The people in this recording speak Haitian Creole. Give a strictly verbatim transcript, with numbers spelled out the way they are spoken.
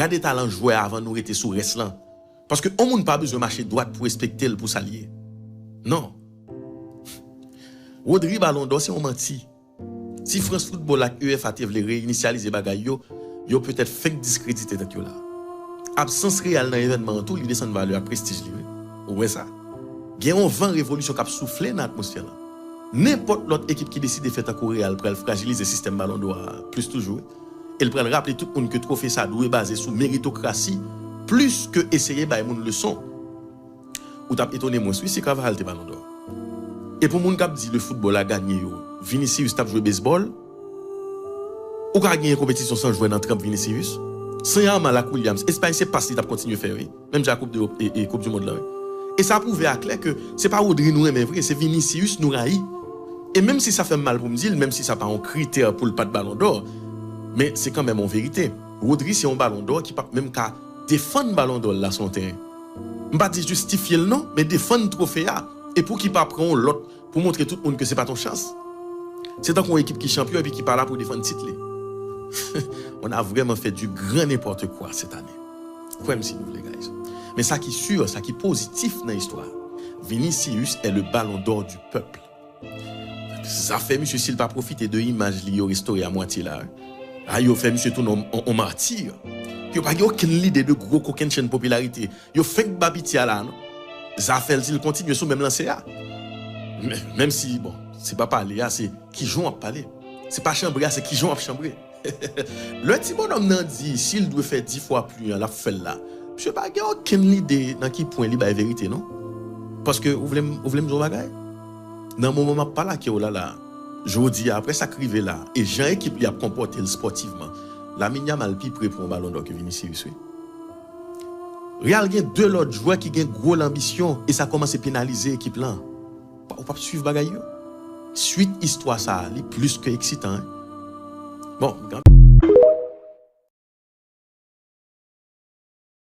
Gade talan jwè a avan nou rete sou rès lan. Paske yon moun pa bezwen mache dwat pou respekte l pou sa l ye. Non. Rodri Balon dò se yon manti. Si France Football ak UEFA te vle reyinisyalize bagay yo, yo petèt fenk diskredite tèt yo la. Absans Real nan evènman an tou, li desann valè ak prestij li, wi. Ou wè sa? Gen yon van revolisyon k ap soufle nan atmosfè lan. Nenpòt lòt ekip ki deside fè tankou Real pral frajilize sistèm Balon dò a plis toujou, wi. E l pral raple tout moun ke twofe sa dwe baze sou meritokrasi plis ke eseye bay moun leson. Ou t ap etone mwens wi si Carvajal te Balon dò. E pou moun k ap di le football a ganye yo, Vinicius t ap jwe bezbòl? Ou ka genyen konpetisyon san jwè nan tranp Vinicius? San Yamal ak Williams, Espay se pas li t ap kontinye fè wi. Menm jan ak koup de, e, e, koup di mond lan wi. E sa pwouve aklè ke se pa Rodri nou renmen vre, se Vinicius nou rayi. E menm si sa fè m mal pou m di l, menm si sa pa yon kritè pou l pa t Balon dò, men se kanmenm yon verite. Rodri se yon Balon dò ki p ap menm ka defann Balon dò l la sou yon teren. M pa di jistifye l non, men defann twofe a. E pouki pa pran yon lòt pou montre tout moun ke se pa t yon chans? Se tankou yon ekip ki chanpyon epi ki pa la pou defann tit li. On a vraiment fait du grand n'importe quoi cette année. Kwè m si nou vle, guys. Men sa ki sur, sa ki pozitif nan istwa, Vinicius est le Ballon d'Or du peuple. Zafè misye, si l pa pwofite de imaj li yo restore a mwatye la, a, yo fè misye tounen on, on, on mati. Yo pa gen okenn lide de gwo kokennchenn popilarite. Yo fenk ba piti a la, non. Zafè l, si l kontinye sou menm lanse a. Men, menm si, bon, se pa pale a, se kijan w ap pale. Se pa chanbre a, se kijan w ap chanbre. Lè ti bonòm nan di, si l dwe fè dis fwa pli an, l ap fè l la. Misye pa gen okenn lide nan ki pwen li bay verite, non. Paske, ou vle m, ou vle m di w yon bagay? Nan moman m ap pale ak ou la, la, jodi a, apre sa k rive la, e jan ekip li ap konpòte l spòtivman, Lamine Yamal pi pre pou yon Balon dò ke Vinicius, wi. Real gen de lòt jwè ki gen gwo lanbisyon e sa kòmanse penalize ekip lan. Pa, ou p ap swiv bagay yo? Swit istwa sa a, li plis ke eksitan, wi. Bon,